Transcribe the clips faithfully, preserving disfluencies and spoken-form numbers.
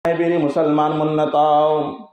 ꯍꯥꯏꯕꯤꯔꯤ, ꯃꯨꯁꯜꯃꯥꯟ ꯃꯨꯟꯅ ꯇꯥꯎ꯫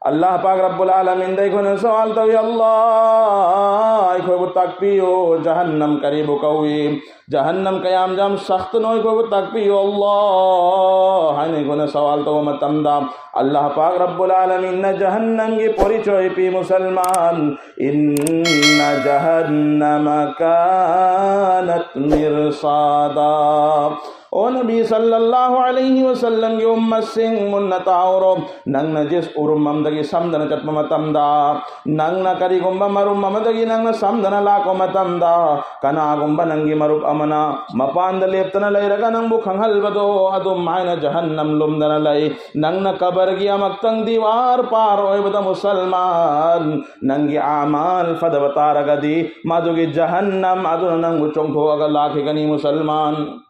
ꯑꯜꯂꯥꯍ ꯄꯥꯛ ꯔꯕꯨꯜ ꯑꯥꯂꯃꯤꯟꯗ ꯑꯩꯈꯣꯏꯅ ꯁꯋꯥꯜ ꯇꯧꯏ, ꯑꯜꯂꯥꯍ, ꯑꯩꯈꯣꯏꯕꯨ ꯇꯥꯛꯄꯤꯌꯨ, ꯖꯍꯟꯅꯝ ꯀꯔꯤꯕꯨ ꯀꯧꯏ, ꯖꯍꯟꯅꯝ ꯀꯌꯥꯝ ꯌꯥꯝ ꯁꯈꯠꯅꯣ ꯑꯩꯈꯣꯏꯕꯨ ꯇꯥꯛꯄꯤꯌꯨ, ꯑꯜꯂꯥꯍ, ꯍꯥꯏꯅ ꯑꯩꯈꯣꯏꯅ ꯁꯋꯥꯜ ꯇꯧꯕ ꯃꯇꯝꯗ, ꯑꯜꯂꯥꯍ ꯄꯥꯛ ꯔꯕꯨꯜ ꯑꯥꯂꯃꯤꯟꯅ ꯖꯍꯟꯅꯝꯒꯤ ꯄꯣꯔꯤꯆꯣꯏ ꯄꯤ, ꯃꯨꯁꯜꯃꯥꯟ, ꯏꯟꯅ ꯖꯍꯟꯅꯃ ꯀꯥꯅꯠ ꯃꯤꯔꯁꯥꯗꯥ꯫ ꯑꯣ ꯅꯕꯤ ꯁꯜꯂꯜꯂꯥꯍꯨ ꯑꯂꯩꯍꯤ ꯋꯁꯜꯂꯝꯒꯤ ꯎꯝꯃꯠꯁꯤꯡ, ꯃꯨꯟꯅ ꯇꯥꯎꯔꯣ꯫ ꯅꯪꯅ ꯖꯤꯁ ꯎꯔꯨꯝ ꯑꯃꯗꯒꯤ ꯁꯝꯗꯅ ꯆꯠꯄ ꯃꯇꯝꯗ, ꯅꯪꯅ ꯀꯔꯤꯒꯨꯝꯕ ꯃꯔꯨꯝ ꯑꯃꯗꯒꯤ ꯅꯪꯅ ꯁꯝꯗꯅ ꯂꯥꯛꯄ ꯃꯇꯝꯗ, ꯀꯅꯥꯒꯨꯝꯕ ꯅꯪꯒꯤ ꯃꯔꯨꯞ ꯑꯃꯅ ꯃꯄꯥꯟꯗ ꯂꯦꯞꯇꯅ ꯂꯩꯔꯒ ꯅꯪꯕꯨ ꯈꯪꯍꯜꯕꯗꯣ, ꯑꯗꯨꯝ ꯍꯥꯏꯅ ꯖꯍꯟꯅꯝ ꯂꯨꯝꯗꯅ ꯂꯩ꯫ ꯅꯪꯅ ꯀꯕꯔꯒꯤ ꯑꯃꯛꯇꯪ ꯗꯤꯋꯥꯔ ꯄꯥꯔ ꯑꯣꯏꯕꯗ, ꯃꯨꯁꯜꯃꯥꯟ, ꯅꯪꯒꯤ ꯑꯃꯥꯜ ꯐꯗꯕ ꯇꯥꯔꯒꯗꯤ, ꯃꯗꯨꯒꯤ ꯖꯍꯟꯅꯝ ꯑꯗꯨꯅ ꯅꯪꯕꯨ ꯆꯣꯡꯊꯣꯛꯑꯒ ꯂꯥꯛꯈꯤꯒꯅꯤ, ꯃꯨꯁꯜꯃꯥꯟ꯫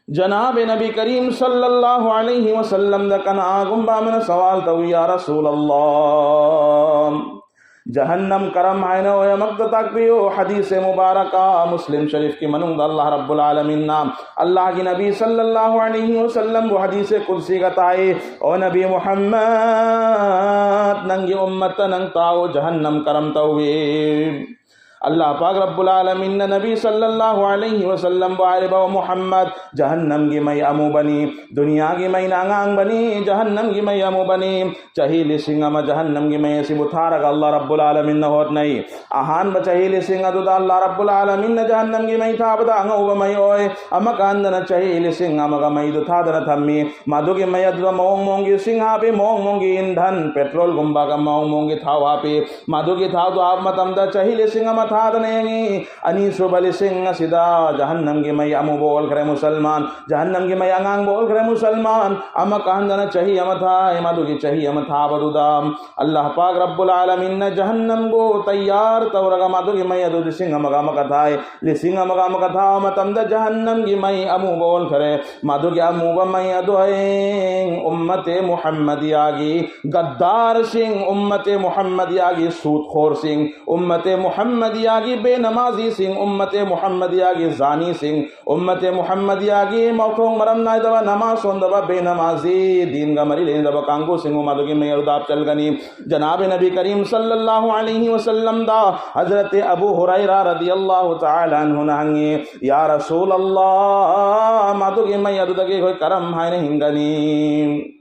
ꯖꯅꯥꯕꯦ ꯅꯕꯤ ꯀꯔꯤꯝ ꯁꯜꯂꯜꯂꯥꯍꯨ ꯑꯂꯩꯍꯤ ꯋꯁꯜꯂꯝꯗ ꯀꯅꯥꯒꯨꯝꯕ ꯑꯃꯅ ꯁꯋꯥꯜ ꯇꯧꯏ, "ꯌꯥ ꯔꯁꯨꯂꯜꯂꯥꯍ, ꯖꯍꯟꯅꯝ ꯀꯔꯝ ꯍꯥꯏꯅ ꯑꯣꯏ, ꯑꯃꯛꯇ ꯇꯥꯛꯄꯤꯌꯨ"? ꯍꯗꯤꯁꯦ ꯃꯨꯕꯥꯔꯀꯥ ꯃꯨꯁꯂꯤꯝ ꯁꯔꯤꯐꯀꯤ ꯃꯅꯨꯡꯗ ꯑꯜꯂꯥꯍ ꯔꯕꯨꯜ ꯑꯥꯂꯃꯤꯟꯅ ꯑꯜꯂꯥꯍꯒꯤ ꯅꯕꯤ ꯁꯜꯂꯜꯂꯥꯍꯨ ꯑꯂꯩꯍꯤ ꯋꯁꯜꯂꯝꯕꯨ ꯍꯗꯤꯁꯦ ꯀꯨꯗꯁꯤꯒ ꯇꯥꯛꯏ, "ꯑꯣ ꯅꯕꯤ ꯃꯨꯍꯝꯃꯗ, ꯅꯪꯒꯤ ꯎꯝꯃꯠꯇ ꯅꯪ ꯇꯥꯎ, ꯖꯍꯟꯅꯝ ꯀꯔꯝ ꯇꯧꯏ?" ꯑꯜꯂꯥꯍ ꯄꯥꯛ ꯔꯕꯨꯜ ꯑꯥꯂꯃꯤꯟꯅ ꯅꯕꯤ ꯁꯜꯂꯜꯂꯥꯍꯨ ꯑꯂꯩꯍꯤ ꯋꯁꯜꯂꯝꯕꯨ ꯍꯥꯏꯔꯤꯕ, "ꯑꯣ ꯃꯨꯍꯝꯃꯗ, ꯖꯍꯟꯅꯝꯒꯤ ꯃꯩ ꯑꯃꯨꯕꯅꯤ, ꯗꯨꯅꯤꯌꯥꯒꯤ ꯃꯩꯅ ꯑꯉꯥꯡꯕꯅꯤ, ꯖꯍꯟꯅꯝꯒꯤ ꯃꯩ ꯑꯃꯨꯕꯅꯤ꯫ ꯆꯍꯤ ꯂꯤꯁꯤꯡ ꯑꯃ ꯖꯍꯟꯅꯝꯒꯤ ꯃꯩ ꯑꯁꯤꯕꯨ ꯊꯥꯔꯒ ꯑꯜꯂꯥꯍ ꯔꯕꯨꯜ ꯑꯥꯂꯃꯤꯟꯅ ꯍꯣꯠꯅꯩ꯫ ꯑꯍꯥꯟꯕ ꯆꯍꯤ ꯂꯤꯁꯤꯡ ꯑꯗꯨꯗ ꯑꯜꯂꯥꯍ ꯔꯕꯨꯜ ꯑꯥꯂꯃꯤꯟꯅ ꯖꯍꯟꯅꯝꯒꯤ ꯃꯩ ꯊꯥꯕꯗ ꯑꯉꯧꯕ ꯃꯩ ꯑꯣꯏ꯫ ꯑꯃꯨꯛ ꯍꯟꯗꯅ ꯆꯍꯤ ꯂꯤꯁꯤꯡ ꯑꯃꯒ ꯃꯩꯗꯨ ꯊꯥꯗꯅ ꯊꯝꯃꯤ꯫ ꯃꯗꯨꯒꯤ ꯃꯩ ꯑꯗꯨꯗ ꯃꯑꯣꯡ ꯃꯑꯣꯡꯒꯤ ꯏꯁꯤꯡ ꯍꯥꯞꯄꯤ, ꯃꯑꯣꯡ ꯃꯑꯣꯡꯒꯤ ꯏꯟꯙꯟ, ꯄꯦꯇ꯭ꯔꯣꯜꯒꯨꯝꯕꯒ ꯃꯑꯣꯡ ꯃꯑꯣꯡꯒꯤ ꯊꯥꯎ ꯍꯥꯞꯄꯤ꯫ ꯃꯗꯨꯒꯤ ꯊꯥꯎꯗꯨ ꯍꯥꯞꯄ ꯃꯇꯝꯗ ꯆꯍꯤ ꯂꯤꯁꯤꯡ ꯑꯃ ꯊꯥꯗꯅ ꯌꯦꯡꯉꯤ꯫ ꯑꯅꯤꯁꯨꯕ ꯂꯤꯁꯤꯡ ꯑꯁꯤꯗ ꯖꯍꯟꯅꯝꯒꯤ ꯃꯩ ꯑꯃꯨꯕ ꯑꯣꯜꯈ꯭ꯔꯦ, ꯃꯨꯁꯜꯃꯥꯟ꯫ ꯖꯍꯟꯅꯝꯒꯤ ꯃꯩ ꯑꯉꯥꯡꯕ ꯑꯣꯜꯈ꯭ꯔꯦ, ꯃꯨꯁꯜꯃꯥꯟ꯫ ꯑꯃꯨꯛ ꯍꯟꯗꯅ ꯆꯍꯤ ꯑꯃ ꯊꯥꯏ꯫ ꯃꯗꯨꯒꯤ ꯆꯍꯤ ꯑꯃ ꯊꯥꯕꯗꯨꯗ ꯑꯜꯂꯥꯍ ꯄꯥꯛ ꯔꯕꯨꯜ ꯑꯥꯂꯃꯤꯟꯅ ꯖꯍꯟꯅꯝꯕꯨ ꯇꯌꯥꯔ ꯇꯧꯔꯒ ꯃꯗꯨꯒꯤ ꯃꯩ ꯑꯗꯨ ꯂꯤꯁꯤꯡ ꯑꯃꯒ ꯑꯃꯒ ꯊꯥꯏ꯫ ꯂꯤꯁꯤꯡ ꯑꯃꯒ ꯑꯃꯒ ꯊꯥꯕ ꯃꯇꯝꯗ ꯖꯍꯟꯅꯝꯒꯤ ꯃꯩ ꯑꯃꯨꯕ ꯑꯣꯟꯈꯔꯦ꯫ ꯃꯗꯨꯒꯤ ꯑꯃꯨꯕ ꯃꯩ ꯑꯗꯨ ꯍꯌꯦꯡ ꯎꯝꯃꯇꯦ ꯃꯨꯍꯝꯃꯗꯤꯌꯥꯒꯤ ꯒꯗꯥꯔꯁꯤꯡ, ꯎꯝꯃꯇꯦ ꯃꯨꯍꯝꯃꯗꯤꯌꯥꯒꯤ ꯁꯨꯠꯈꯣꯔꯁꯤꯡ, ꯎꯝꯃꯇꯦ ꯃꯨꯍꯝꯃꯗꯤ ꯌꯥꯒꯤ ꯕꯦꯅꯃꯥꯖꯤꯁꯤꯡ, ꯎꯝꯃꯇꯦ ꯃꯨꯍꯝꯃꯗꯤꯌꯥꯒꯤ ꯖꯥꯅꯤꯁꯤꯡ, ꯎꯝꯃꯇꯦ ꯃꯨꯍꯝꯃꯗꯤꯌꯥꯒꯤ ꯃꯊꯣꯡ ꯃꯔꯝ ꯅꯥꯏꯗꯕ, ꯅꯃꯥꯖ ꯁꯣꯟꯗꯕ, ꯕꯦꯅꯃꯥꯖꯤ, ꯗꯤꯟꯒ ꯃꯔꯤ ꯂꯩꯅꯗꯕ ꯀꯥꯡꯕꯨꯁꯤꯡꯕꯨ ꯃꯗꯨꯒꯤ ꯃꯩ ꯑꯗꯨꯗ ꯍꯥꯞꯆꯤꯟꯒꯅꯤ꯫ ꯖꯅꯥꯕꯦ ꯅꯕꯤ ꯀꯔꯤꯝ ꯁꯜꯂꯜꯂꯥꯍꯨ ꯑꯂꯩꯍꯤ ꯋꯁꯜꯂꯝꯗ ꯍꯖꯔꯠ ꯑꯕꯨ ꯍꯨꯔꯥꯏꯔꯥ ꯔꯗꯤꯌꯜꯂꯥꯍꯨ ꯇꯥꯂꯥ ꯑꯟꯍꯨꯅ ꯍꯪꯉꯤ, "ꯌꯥ ꯔꯁꯨꯂꯜꯂꯥꯍ, ꯃꯗꯨꯒꯤ ꯃꯩ ꯑꯗꯨꯗꯒꯤ ꯑꯩꯈꯣꯏ ꯀꯔꯝ ꯍꯥꯏꯅ ꯍꯤꯡꯒꯅꯤ?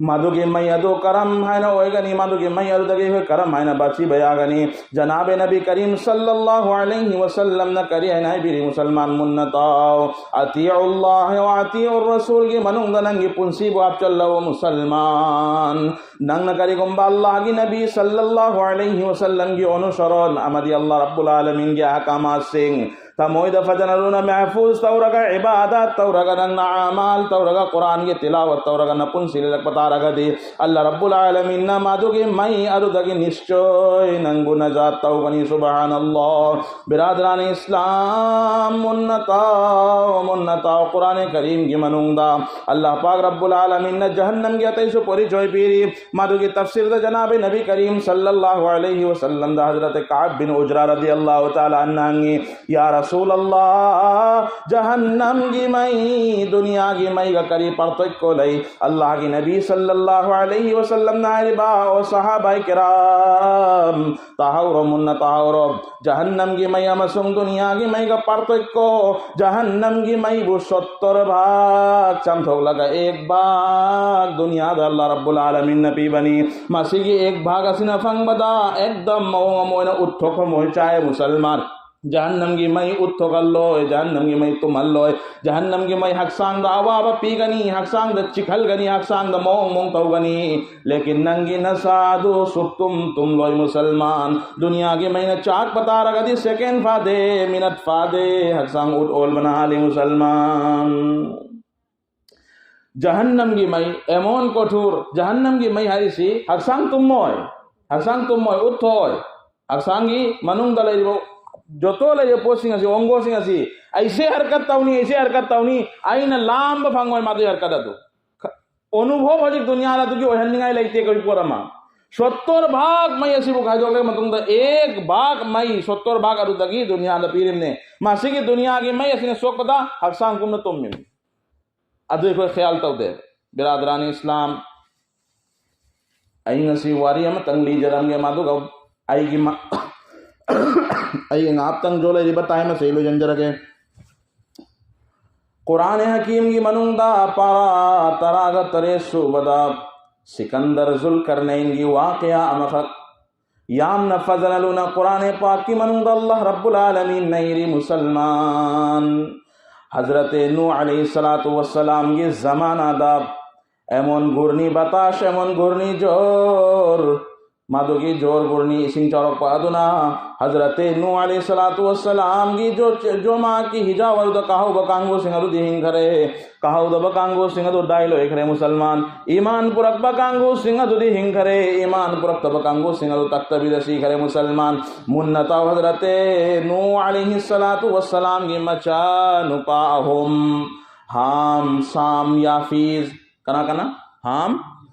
ꯃꯗꯨꯒꯤ ꯃꯩ ꯑꯗꯨ ꯀꯔꯝ ꯍꯥꯏꯅ ꯑꯣꯏꯒꯅꯤ? ꯃꯗꯨꯒꯤ ꯃꯩ ꯑꯗꯨꯗꯒꯤ ꯑꯩꯈꯣꯏ ꯀꯔꯝ ꯍꯥꯏꯅ ꯕꯥꯁꯤꯕ ꯌꯥꯒꯅꯤ?" ꯖꯅꯥꯕꯦ ꯅꯕꯤ ꯀꯔꯤꯝ ꯁꯜꯂꯜꯂꯥꯍꯨ ꯑꯂꯩꯍꯤ ꯋꯁꯜꯂꯝꯅ ꯀꯔꯤ ꯍꯥꯏꯅ ꯍꯥꯏꯕꯤꯔꯤ? "ꯃꯨꯁꯜꯃꯥꯟ, ꯃꯨꯟꯅ ꯇꯥꯎ꯫ ꯑꯇꯤꯎꯜꯂꯥꯍ ꯋꯥ ꯑꯇꯤꯎꯔ ꯔꯁꯨꯜꯒꯤ ꯃꯅꯨꯡꯗ ꯅꯪꯒꯤ ꯄꯨꯟꯁꯤꯕꯨ ꯍꯥꯞꯆꯜꯂꯕ ꯃꯨꯁꯜꯃꯥꯟ, ꯅꯪꯅ ꯀꯔꯤꯒꯨꯝꯕ ꯑꯜꯂꯥꯍꯒꯤ ꯅꯕꯤ ꯁꯜꯂꯜꯂꯥꯍꯨ ꯑꯂꯩꯍꯤ ꯋꯁꯜꯂꯝꯒꯤ ꯑꯅꯨꯁꯔꯟ ꯑꯃꯗꯤ ꯑꯜꯂꯥꯍ ꯔꯕꯨꯜ ꯑꯥꯂꯃꯤꯟꯒꯤ ꯑꯍꯀꯥꯃꯥꯠꯁꯤꯡ ꯊꯃꯣꯏꯗ ꯐꯖꯅ ꯂꯨꯅ ꯃꯍꯐꯨꯖ ꯇꯧꯔꯒ, ꯏꯕꯥꯗꯠ ꯇꯧꯔꯒ, ꯅꯪꯅ ꯑꯃꯥꯜ ꯇꯧꯔꯒ, ꯀꯨꯔꯥꯟꯒꯤ ꯇꯤꯂꯥꯋꯠ ꯇꯧꯔꯒ ꯅꯄꯨꯟꯁꯤ ꯂꯦꯜꯂꯛꯄ ꯇꯥꯔꯒꯗꯤ, ꯑꯜꯂꯥꯍ ꯔꯕꯨꯜ ꯑꯥꯂꯃꯤꯟꯅ ꯃꯗꯨꯒꯤ ꯃꯩ ꯑꯗꯨꯗꯒꯤ ꯅꯤꯁꯆꯣꯏ ꯅꯪꯕꯨ ꯅꯖꯥꯠ ꯇꯧꯒꯅꯤ꯫" ꯁꯨꯕꯍꯥꯅꯜꯂꯥꯍ꯫ ꯕꯤꯔꯥꯗꯔꯥꯅꯤ ꯏꯁꯂꯥꯝ, ꯃꯨꯟꯅ ꯇꯥꯎ, ꯃꯨꯟꯅ ꯇꯥꯎ꯫ ꯀꯨꯔꯥꯅꯦ ꯀꯔꯤꯝꯒꯤ ꯃꯅꯨꯡꯗ ꯑꯜꯂꯥꯍ ꯄꯥꯛ ꯔꯕꯨꯜ ꯑꯥꯂꯃꯤꯟꯅ ꯖꯍꯟꯅꯝꯒꯤ ꯑꯇꯩꯁꯨ ꯄꯣꯔꯤꯆꯣꯏ ꯄꯤꯔꯤ꯫ ꯃꯗꯨꯒꯤ ꯇꯐꯁꯤꯔꯗ ꯖꯅꯥꯕꯦ ꯅꯕꯤ ꯀꯔꯤꯝ ꯁꯜꯂꯜꯂꯥꯍꯨ ꯑꯂꯩꯍꯤ ꯋꯁꯜꯂꯝꯗ ꯍꯖꯔꯠ ꯀꯥꯕ ꯕꯤꯟ ꯎꯖꯔꯥ ꯔꯗꯤꯌꯜꯂꯥꯍꯨ ꯇꯥꯂꯥ ꯑꯟꯍꯨꯅ ꯍꯪꯉꯤ, "ꯌꯥ ꯔꯁꯨꯂꯜꯂꯥꯍ, ꯖꯍꯟꯅꯝꯒꯤ ꯃꯩ ꯗꯨꯅꯤꯌꯥꯒꯤ ꯃꯩꯒ ꯀꯔꯤ ꯄꯥꯔꯊꯛꯀꯣ ꯂꯩ?" ꯑꯜꯂꯥꯍꯒꯤ ꯅꯕꯤ ꯁꯜꯂꯜꯂꯥꯍꯨ ꯑꯂꯩꯍꯤ ꯋꯁꯜꯂꯝꯅ ꯍꯥꯏꯔꯤꯕ, "ꯑꯣ ꯁꯍꯥꯕꯥꯏ ꯀꯤꯔꯥꯝ, ꯇꯥꯍꯧꯔꯣ, ꯃꯨꯟꯅ ꯇꯥꯍꯧꯔꯣ꯫ ꯖꯍꯟꯅꯝꯒꯤ ꯃꯩ ꯑꯃꯁꯨꯡ ꯗꯨꯅꯤꯌꯥꯒꯤ ꯃꯩꯒ ꯄꯥꯔꯊꯛꯀꯣ, ꯖꯍꯟꯅꯝꯒꯤ ꯃꯩꯕꯨ ꯁꯣꯠꯇꯣꯔ ꯚꯥꯒ ꯆꯥꯝꯊꯣꯛꯂꯒ ꯑꯦꯛ ꯚꯥꯒ ꯗꯨꯅꯤꯌꯥꯗ ꯑꯜꯂꯥꯍ ꯔꯕꯨꯜ ꯑꯥꯂꯃꯤꯟꯅ ꯄꯤꯕꯅꯤ꯫ ꯃꯁꯤꯒꯤ ꯑꯦꯛ ꯚꯥꯒ ꯑꯁꯤꯅ ꯐꯪꯕꯗ ꯑꯦꯛꯗꯝ ꯃꯑꯣꯡ ꯑꯃ ꯑꯣꯏꯅ ꯎꯠꯊꯣꯛꯐꯝ ꯑꯣꯏ ꯆꯥꯏ ꯃꯨꯁꯜꯃꯥꯟ꯫ ꯖꯍꯟꯅꯝꯒꯤ ꯃꯩ ꯎꯠꯊꯣꯛꯍꯜꯂꯣꯏ, ꯖꯍꯟꯅꯝꯒꯤ ꯃꯩ ꯇꯨꯝꯍꯜꯂꯣꯏ, ꯖꯍꯟꯅꯝꯒꯤ ꯃꯩ ꯍꯛꯆꯥꯡꯗ ꯑꯋꯥꯕ ꯄꯤꯒꯅꯤ, ꯍꯛꯆꯥꯡꯗ ꯆꯤꯛꯍꯜꯒꯅꯤ, ꯍꯛꯆꯥꯡꯗ ꯃꯑꯣꯡ ꯃꯑꯣꯡ ꯇꯧꯒꯅꯤ꯫ ꯂꯦꯀꯤꯟ ꯅꯪꯒꯤ ꯅꯁꯥ ꯑꯗꯨ ꯁꯨꯛꯇꯨꯝ ꯇꯨꯝꯂꯣꯏ ꯃꯨꯁꯜꯃꯥꯟ꯫ ꯗꯨꯅꯤꯌꯥꯒꯤ ꯃꯩꯅ ꯆꯥꯛꯄ ꯇꯥꯔꯒꯗꯤ ꯁꯦꯀꯦꯟ ꯐꯥꯗꯦ, ꯃꯤꯅꯠ ꯐꯥꯗꯦ, ꯍꯛꯆꯥꯡ ꯎꯠ ꯑꯣꯜꯕꯅ ꯍꯥꯜꯂꯤ ꯃꯨꯁꯜꯃꯥꯟ꯫ ꯖꯍꯟꯅꯝꯒꯤ ꯃꯩ ꯑꯦꯃꯣꯟ ꯀꯣꯊꯨꯔ, ꯖꯍꯟꯅꯝꯒꯤ ꯃꯩ ꯍꯥꯏꯔꯤꯁꯤ ꯍꯛꯆꯥꯡ ꯇꯨꯝꯃꯣꯏ, ꯍꯛꯆꯥꯡ ꯇꯨꯝꯃꯣꯏ, ꯎꯠꯊꯣꯛꯑꯣꯏ꯫ ꯍꯛꯆꯥꯡꯒꯤ ꯃꯅꯨꯡꯗ ꯂꯩꯔꯤꯕ ꯖꯣꯇꯣ ꯂꯩꯔꯤꯕ ꯄꯣꯠꯁꯤꯡ ꯑꯁꯤ, ꯑꯣꯡꯒꯣꯁꯤꯡ ꯑꯁꯤ, ꯑꯩꯁꯦ ꯍꯔꯀꯠ ꯇꯧꯅꯤ, ꯑꯩꯁꯦ ꯍꯔꯀꯠ ꯇꯧꯅꯤ, ꯑꯩꯅ ꯂꯥꯝꯕ ꯐꯪꯉꯣꯏ ꯃꯗꯨꯒꯤ ꯍꯔꯀꯠ ꯑꯗꯨ꯫ ꯑꯣꯅꯨꯚꯣꯕ ꯍꯧꯖꯤꯛ ꯗꯨꯅꯤꯌꯥꯗ ꯑꯗꯨꯒꯤ ꯑꯣꯏꯍꯟꯅꯤꯡꯉꯥꯏ ꯂꯩꯇꯦ ꯀꯔꯤ ꯄꯣꯠ ꯑꯃ꯫ ꯁꯣꯠꯇꯣꯔ ꯚꯥꯒ ꯃꯩ ꯑꯁꯤꯕꯨ ꯈꯥꯏꯗꯣꯛꯂꯕ ꯃꯇꯨꯡꯗ, ꯑꯦꯛ ꯚꯥꯒ ꯃꯩ, ꯁꯣꯠꯇꯣꯔ ꯚꯥꯒ ꯑꯗꯨꯗꯒꯤ ꯗꯨꯅꯤꯌꯥꯗ ꯄꯤꯔꯤꯕꯅꯦ꯫ ꯃꯁꯤꯒꯤ ꯗꯨꯅꯤꯌꯥꯒꯤ ꯃꯩ ꯑꯁꯤꯅ ꯁꯣꯛꯄꯗ ꯍꯛꯆꯥꯡ ꯄꯨꯝꯅ ꯇꯨꯝꯃꯤꯕꯅꯤ꯫ ꯑꯗꯨ ꯑꯩꯈꯣꯏ ꯈꯌꯥꯜ ꯇꯧꯗꯦ꯫ ꯕꯤꯔꯥꯗꯔꯥꯅꯤ ꯏꯁꯂꯥꯝ, ꯑꯩ ꯉꯁꯤ ꯋꯥꯔꯤ ꯑꯃꯇꯪ ꯂꯤꯖꯔꯝꯒꯦ, ꯃꯗꯨꯒ ꯑꯩꯒꯤ ꯃ-, ꯑꯩꯒꯤ ꯉꯥꯏꯍꯥꯛꯇꯪ ꯖꯣ ꯂꯩꯔꯤꯕ ꯇꯥꯏꯝ ꯑꯁꯤ ꯂꯣꯏꯁꯤꯟꯖꯔꯒꯦ꯫ ꯀꯨꯔꯥꯟ ꯍꯀꯤꯝꯒꯤ ꯃꯅꯨꯡꯗ ꯄꯥꯔꯥ ꯇꯔꯥꯒ ꯇꯔꯦꯠ ꯁꯨꯕꯗ ꯁꯤꯀꯟꯗꯔ ꯖꯨꯜꯀꯔꯅꯩꯟꯒꯤ ꯋꯥꯀꯌꯥ ꯑꯃꯈꯛ ꯌꯥꯝꯅ ꯐꯖꯅ ꯂꯨꯅ ꯀꯨꯔꯥꯟ ꯄꯥꯛꯀꯤ ꯃꯅꯨꯡꯗ ꯑꯜꯂꯥꯍ ꯔꯕꯨꯜ ꯑꯥꯂꯃꯤꯟꯅ ꯏꯔꯤ, ꯃꯨꯁꯜꯃꯥꯟ, ꯍꯖꯔꯠ ꯅꯨꯍ ꯑꯂꯩꯍꯤ ꯁꯂꯥꯇꯨ ꯋꯁꯁꯂꯥꯝꯒꯤ ꯖꯃꯥꯅꯥꯗ ꯑꯦꯃꯣꯟ ꯒꯨꯔꯅꯤ ꯕꯇꯥꯁ, ꯑꯦꯃꯣꯟ ꯒꯨꯔꯅꯤ ꯖꯣꯔ, ꯃꯗꯨꯒꯤ ꯖꯣꯔ ꯒꯨꯔꯅꯤ ꯏꯁꯤꯡ ꯆꯥꯎꯔꯛꯄ ꯑꯗꯨꯅ ꯍꯖꯔꯠ ꯅꯨꯍ ꯑꯂꯩꯍꯤ ꯁꯂꯥꯇꯨ ꯋꯁꯁꯂꯥꯝꯒꯤ ꯖꯣ-, ꯖꯣꯃꯥꯀꯤ ꯍꯤꯖꯥꯕ ꯑꯗꯨꯗ ꯀꯥꯍꯧꯕ ꯀꯥꯡꯕꯨꯁꯤꯡ ꯑꯗꯨꯗꯤ ꯍꯤꯡꯈꯔꯦ꯫ ꯀꯥꯍꯧꯗꯕ ꯀꯥꯡꯕꯨꯁꯤꯡ ꯑꯗꯨ ꯗꯥꯏ ꯂꯣꯏꯈ꯭ꯔꯦ꯫ ꯃꯨꯁꯜꯃꯥꯟ, ꯏꯃꯥꯟ ꯄꯨꯔꯛꯄ ꯀꯥꯡꯕꯨꯁꯤꯡ ꯑꯗꯨꯗꯤ ꯍꯤꯡꯈꯔꯦ꯫ ꯏꯃꯥꯟ ꯄꯨꯔꯛꯇꯕ ꯀꯥꯡꯕꯨꯁꯤꯡ ꯑꯗꯨ ꯇꯛꯇꯕꯤꯗ ꯁꯤꯈꯔꯦ꯫ ꯃꯨꯁꯜꯃꯥꯟ, ꯃꯨꯟꯅ ꯇꯥꯎ, ꯍꯖꯔꯠ ꯅꯨꯍ ꯑꯂꯩꯍꯤ ꯁꯂꯥꯇꯨ ꯋꯁꯁꯂꯥꯝꯒꯤ ꯃꯆꯥ ꯅꯨꯄꯥ ꯑꯍꯨꯝ, ꯍꯥꯝ, ꯁꯥꯝ, ꯌꯥꯐꯤꯖ꯫ ꯀꯅꯥ ꯀꯅꯥ? ꯍꯥꯝ,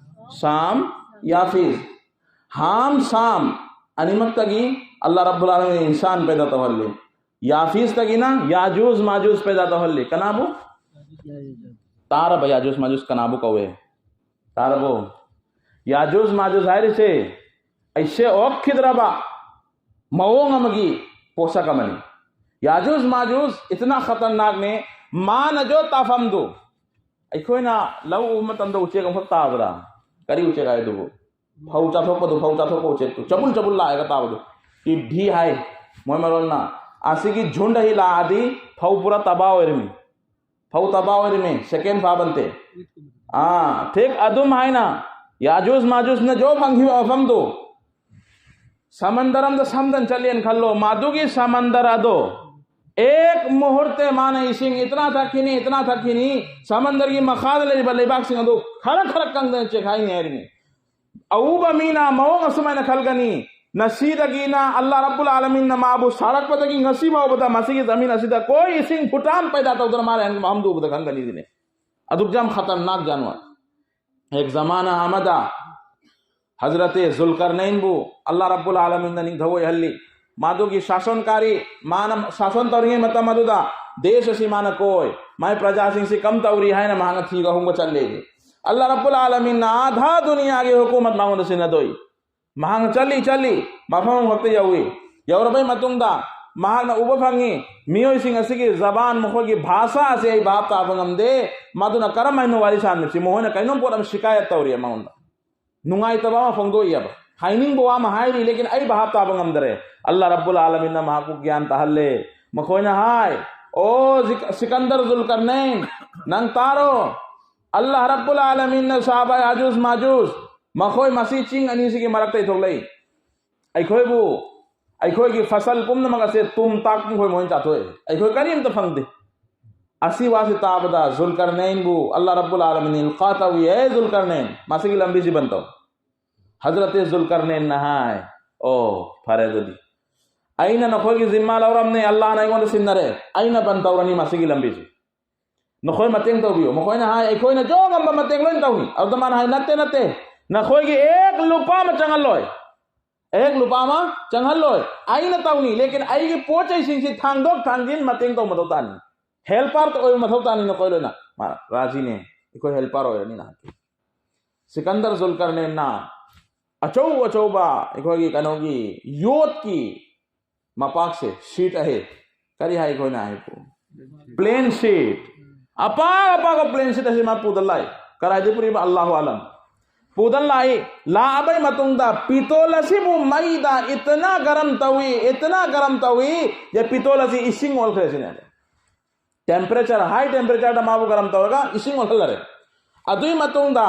ꯁꯥꯝ, ꯌꯥꯐꯤꯖ꯫ ꯍꯥꯝ, ꯁꯥꯝ ꯑꯅꯤꯃꯛꯇꯒꯤ ꯑꯜꯂꯥꯍ ꯔꯕꯨꯜ ꯑꯥꯂꯃꯤꯟ ꯏꯟꯁꯥꯟ ꯄꯦꯗꯥ ꯇꯧꯍꯜꯂꯤ꯫ ꯌꯥꯐꯤꯖꯇꯒꯤꯅ ꯌꯥꯖꯨꯖ ꯃꯥꯖꯨꯖ ꯄꯦꯗꯥ ꯇꯧꯍꯜꯂꯤ꯫ ꯀꯅꯥꯕꯨ? ꯇꯥꯔꯕ? ꯌꯥꯖꯨꯖ ꯃꯥꯖꯨꯖ ꯀꯅꯥꯕꯨ ꯀꯧꯋꯦ? ꯇꯥꯔꯕꯣ? ꯌꯥꯖꯨꯖ ꯃꯥꯖꯨꯖ ꯍꯥꯏꯔꯤꯁꯦ ꯑꯩꯁꯦ ꯑꯣꯛꯈꯤꯗ꯭ꯔꯕ ꯃꯑꯣꯡ ꯑꯃꯒꯤ ꯄꯣꯠꯁꯛ ꯑꯃꯅꯤ꯫ ꯌꯥꯖꯨꯖ ꯃꯥꯖꯨꯖ ꯏꯇꯅꯥ ꯈꯇꯔꯅꯥꯛꯅꯦ, ꯃꯥꯅ ꯖꯣ ꯇꯥꯐꯝꯗꯨ꯫ ꯑꯩꯈꯣꯏꯅ ꯂꯧ ꯎꯕ ꯃꯇꯝꯗ ꯎꯆꯦꯛ ꯑꯃꯈꯛ ꯇꯥꯕ꯭ꯔꯥ? ꯀꯔꯤ ꯎꯆꯦꯛ ꯍꯥꯏ ꯑꯗꯨꯕꯨ? ꯐꯧ ꯆꯥꯊꯣꯛꯄꯗꯨ, ꯐꯧ ꯆꯥꯊꯣꯛꯄ ꯎꯆꯦꯛꯇꯨ ꯆꯕꯨꯜ ꯆꯕꯨꯜ ꯂꯥꯛꯑꯒ ꯇꯥꯕꯗꯨ ꯇꯤꯗꯤ ꯍꯥꯏ ꯃꯣꯏ ꯃꯔꯣꯟꯅ꯫ ꯑꯁꯤꯒꯤ ꯖꯨꯟꯗ ꯍꯤ ꯂꯥꯛꯑꯗꯤ ꯐꯧ ꯄꯨꯔꯥ ꯇꯕꯥ ꯑꯣꯏꯔꯝꯃꯤ꯫ ꯐꯧ ꯇꯕꯥ ꯑꯣꯏꯔꯝꯃꯤ, ꯁꯦꯀꯦꯟ ꯐꯥꯕꯟꯇꯦ꯫ ꯑꯥ, ꯊꯤꯛ ꯑꯗꯨꯝ ꯍꯥꯏꯅ ꯌꯥꯖꯨꯖ ꯃꯥꯖꯨꯖꯅ ꯖꯣ ꯐꯪꯈꯤꯕ ꯃꯐꯝꯗꯨ ꯁꯃꯟꯗꯔ ꯑꯝꯗ ꯁꯝꯗꯅ ꯆꯠꯂꯦꯅ ꯈꯜꯂꯣ, ꯃꯗꯨꯒꯤ ꯁꯃꯟꯗꯔ ꯑꯗꯣ ꯑꯦꯛ ꯃꯨꯍꯨꯔꯇꯦ ꯃꯥꯅ ꯏꯁꯤꯡ ꯏꯇꯅꯥ ꯊꯛꯈꯤꯅꯤ, ꯏꯇꯅꯥ ꯊꯛꯈꯤꯅꯤ, ꯁꯃꯟꯗꯔꯒꯤ ꯃꯈꯥꯗ ꯂꯩꯔꯤꯕ ꯂꯩꯕꯥꯛꯁꯤꯡ ꯑꯗꯨ ꯈꯔ ꯈꯔ ꯀꯪꯗꯅ ꯆꯦꯛꯈꯥꯏꯅꯤ ꯍꯥꯏꯔꯤꯅꯤ꯫ ꯑꯎꯕ ꯃꯤꯅ ꯃꯑꯣꯡ ꯑꯁꯨꯃꯥꯏꯅ ꯈꯜꯒꯅꯤ, ꯉꯁꯤꯗꯒꯤꯅ ꯑꯜꯂꯥꯍ ꯔꯕꯨꯜ ꯑꯥꯂꯃꯤꯟꯅ ꯃꯥꯕꯨ ꯁꯥꯔꯛꯄꯗꯒꯤ ꯉꯁꯤ ꯐꯥꯎꯕꯗ ꯃꯁꯤꯒꯤ ꯖꯃꯤꯟ ꯑꯁꯤꯗ ꯀꯣꯏ ꯏꯁꯤꯡ ꯐꯨꯇꯥꯟ ꯄꯩꯗꯥ ꯇꯧꯗꯅ ꯃꯥ ꯂꯩꯍꯟꯕ ꯃꯐꯝꯗꯨ ꯎꯕꯗ ꯈꯪꯒꯅꯤ ꯁꯤꯅꯤ꯫ ꯑꯗꯨꯛ ꯌꯥꯝ ꯈꯇꯔꯅꯥꯛ ꯖꯥꯅꯋꯥꯔ꯫ ꯍꯦꯛ ꯖꯃꯥꯅꯥ ꯑꯃꯗ ꯍꯖꯔꯇꯦ ꯖꯨꯜꯀꯔꯅꯩꯟꯕꯨ ꯑꯜꯂꯥꯍ ꯔꯕꯨꯜ ꯑꯥꯂꯃꯤꯟꯅ ꯅꯤꯡꯊꯧ ꯑꯣꯏꯍꯜꯂꯤ꯫ ꯃꯗꯨꯒꯤ ꯁꯥꯁꯣꯟꯀꯥꯔꯤ, ꯃꯥꯅ ꯁꯥꯁꯣꯟ ꯇꯧꯔꯤꯉꯩ ꯃꯇꯝ ꯑꯗꯨꯗ ꯗꯦꯁ ꯑꯁꯤ ꯃꯥꯅ ꯀꯣꯏ, ꯃꯥꯏ ꯄ꯭ꯔꯖꯥꯁꯤꯡꯁꯤ ꯀꯝ ꯇꯧꯔꯤ ꯍꯥꯏꯅ ꯃꯍꯥꯛꯅ ꯊꯤꯕ ꯍꯨꯝꯕ ꯆꯠꯂꯤ꯫ ꯑꯜꯂꯥꯍ ꯔꯕꯨꯜ ꯑꯥꯂꯃꯤꯟꯅ ꯑꯥꯙꯥ ꯗꯨꯅꯤꯌꯥꯒꯤ ꯍꯨꯀꯨꯃꯠ ꯃꯉꯣꯟꯗ ꯁꯤꯟꯅꯗꯣꯏ꯫ ꯃꯍꯥꯛꯅ ꯆꯠꯂꯤ, ꯆꯠꯂꯤ, ꯃꯐꯝ ꯑꯃꯈꯛꯇ ꯌꯧꯏ꯫ ꯌꯧꯔꯕꯩ ꯃꯇꯨꯡꯗ ꯃꯍꯥꯛꯅ ꯎꯕ ꯐꯪꯉꯤ, ꯃꯤꯑꯣꯏꯁꯤꯡ ꯑꯁꯤꯒꯤ ꯖꯕꯥꯟ, ꯃꯈꯣꯏꯒꯤ ꯚꯥꯁꯥ ꯑꯁꯤ ꯑꯩ ꯚꯥꯞ ꯇꯥꯕ ꯉꯝꯗꯦ꯫ ꯃꯗꯨꯅ ꯀꯔꯝ ꯍꯥꯏꯅ ꯋꯥꯔꯤ ꯁꯥꯟꯅꯁꯤ? ꯃꯈꯣꯏꯅ ꯀꯩꯅꯣꯝ ꯄꯣꯠ ꯑꯃ ꯁꯤꯀꯥꯌꯠ ꯇꯧꯔꯤ ꯃꯉꯣꯟꯗ꯫ ꯅꯨꯡꯉꯥꯏꯇꯕ ꯑꯃ ꯐꯣꯡꯗꯣꯛꯏꯑꯕ꯫ ꯍꯥꯏꯅꯤꯡꯕ ꯋꯥ ꯑꯃ ꯍꯥꯏꯔꯤ, ꯂꯦꯀꯤꯟ ꯑꯩ ꯚꯥꯞ ꯇꯥꯕ ꯉꯝꯗꯔꯦ꯫ ꯑꯜꯂꯥꯍ ꯔꯕꯨꯜ ꯑꯥꯂꯃꯤꯟꯅ ꯃꯍꯥꯛꯄꯨ ꯒ꯭ꯌꯥꯟ ꯇꯥꯍꯜꯂꯦ꯫ ꯃꯈꯣꯏꯅ ꯍꯥꯏ, "ꯑꯣ ꯖꯤꯛ-, ꯁꯤꯀꯟꯗꯔ ꯖꯨꯜꯀꯔꯅꯩꯟ, ꯅꯪ ꯇꯥꯔꯣ꯫ ꯑꯜꯂꯥꯍ ꯔꯕꯨꯜ ꯑꯥꯂꯃꯤꯟꯅ ꯁꯥꯕ ꯌꯥꯖꯨꯖ ꯃꯥꯖꯨꯖ, ꯃꯈꯣꯏ ꯃꯁꯤ ꯆꯤꯡ ꯑꯅꯤꯁꯤꯒꯤ ꯃꯔꯛꯇ ꯊꯣꯛꯂꯛꯏ꯫ ꯑꯩꯈꯣꯏꯕꯨ, ꯑꯩꯈꯣꯏꯒꯤ ꯐꯁꯜ ꯄꯨꯝꯅꯃꯛ ꯑꯁꯦ ꯇꯨꯝ ꯇꯥꯛ ꯃꯈꯣꯏ ꯃꯣꯏꯅ ꯆꯥꯊꯣꯛꯑꯦ꯫ ꯑꯩꯈꯣꯏ ꯀꯔꯤꯝꯇ ꯐꯪꯗꯦ꯫" ꯑꯁꯤ ꯋꯥꯁꯤ ꯇꯥꯕꯗ ꯖꯨꯜꯀꯔꯅꯩꯟꯕꯨ ꯑꯜꯂꯥꯍ ꯔꯕꯨꯜ ꯑꯥꯂꯃꯤꯟ ꯏꯜꯀꯥ ꯇꯧꯏ, "ꯑꯦ ꯖꯨꯜꯀꯔꯅꯩꯟ, ꯃꯁꯤꯒꯤ ꯂꯝꯕꯤꯁꯤ ꯕꯟ ꯇꯧ꯫ ꯍꯖꯔꯇꯦ ꯖꯨꯜꯀꯔꯅꯦꯟꯅ ꯍꯥꯏ, "ꯑꯣ, ꯐꯔꯦ ꯑꯗꯨꯗꯤ꯫ ꯑꯩꯅ ꯅꯈꯣꯏꯒꯤ ꯖꯤꯝꯃꯥ ꯂꯧꯔꯝꯅꯦ, ꯑꯜꯂꯥꯍꯅ ꯑꯩꯉꯣꯟꯗ ꯁꯤꯟꯅꯔꯦ꯫ ꯑꯩꯅ ꯕꯟ ꯇꯧꯔꯅꯤ ꯃꯁꯤꯒꯤ ꯂꯝꯕꯤꯁꯤ꯫ ꯅꯈꯣꯏ ꯃꯇꯦꯡ ꯇꯧꯕꯤꯌꯨ꯫" ꯃꯈꯣꯏꯅ ꯍꯥꯏ, "ꯑꯩꯈꯣꯏꯅ ꯖꯣ ꯉꯝꯕ ꯃꯇꯦꯡ ꯂꯣꯏꯅ ꯇꯧꯅꯤ꯫" ꯑꯗꯨꯗ ꯃꯥꯅ ꯍꯥꯏ, "ꯅꯠꯇꯦ, ꯅꯠꯇꯦ, ꯅꯈꯣꯏꯒꯤ ꯑꯦꯛ ꯂꯨꯄꯥ ꯑꯃ ꯆꯪꯍꯜꯂꯣꯏ꯫ ꯑꯦꯛ ꯂꯨꯄꯥ ꯑꯃ ꯆꯪꯍꯜꯂꯣꯏ꯫ ꯑꯩꯅ ꯇꯧꯅꯤ, ꯂꯦꯀꯤꯟ ꯑꯩꯒꯤ ꯄꯣꯠ ꯆꯩꯁꯤꯡꯁꯤ ꯊꯥꯡꯗꯣꯛ ꯊꯥꯡꯖꯤꯟ ꯃꯇꯦꯡ ꯇꯧꯕ ꯃꯊꯧ ꯇꯥꯅꯤ꯫ ꯍꯦꯜꯄꯔ ꯑꯣꯏꯕ ꯃꯊꯧ ꯇꯥꯅꯤ ꯅꯈꯣꯏ ꯂꯣꯏꯅ꯫" ꯃꯥ ꯔꯥꯖꯤꯅꯦ, "ꯑꯩꯈꯣꯏ ꯍꯦꯜꯄꯔ ꯑꯣꯏꯔꯅꯤꯅ꯫" ꯁꯤꯀꯟꯗꯔ ꯖꯨꯜꯀꯔꯅꯦꯟꯅ ꯑꯆꯧ ꯑꯆꯧꯕ ꯑꯩꯈꯣꯏꯒꯤ ꯀꯩꯅꯣꯒꯤ ꯌꯣꯠꯀꯤ ꯃꯄꯥꯛꯁꯦ, ꯁꯤꯠ ꯑꯍꯦ, ꯀꯔꯤ ꯍꯥꯏ ꯑꯩꯈꯣꯏꯅ ꯍꯥꯏꯕꯨ? ꯄ꯭ꯂꯦꯟ ꯁꯤꯠ꯫ ꯑꯄꯥꯛ ꯑꯄꯥꯛꯄ ꯄ꯭ꯂꯦꯟ ꯁꯤꯠ ꯑꯁꯤ ꯃꯥ ꯄꯨꯗ ꯂꯥꯛꯏ꯫ ꯀꯗꯥꯏꯗꯒꯤ ꯄꯨꯔꯤꯕ? ꯑꯜꯂꯥꯍꯨ ꯑꯥꯂꯝ꯫ ꯄꯨꯗ ꯂꯥꯛꯏ꯫ ꯂꯥꯛꯑꯕꯩ ꯃꯇꯨꯡꯗ ꯄꯤꯇꯣꯜ ꯑꯁꯤꯕꯨ ꯃꯩꯗ ꯏꯇꯅꯥ ꯒꯔꯝ ꯇꯧꯏ, ꯏꯇꯅꯥ ꯒꯔꯝ ꯇꯧꯏ, ꯌꯦ ꯄꯤꯇꯣꯜ ꯑꯁꯤ ꯏꯁꯤꯡ ꯑꯣꯜꯈ꯭ꯔꯦ ꯁꯤꯅꯦ꯫ ꯇꯦꯝꯄꯔꯦꯆꯔ, ꯍꯥꯏ ꯇꯦꯝꯄꯔꯦꯆꯔꯗ ꯃꯥꯕꯨ ꯒꯔꯝ ꯇꯧꯔꯒ ꯏꯁꯤꯡ ꯑꯣꯜꯍꯜꯂꯔꯦ꯫ ꯑꯗꯨꯒꯤ ꯃꯇꯨꯡꯗ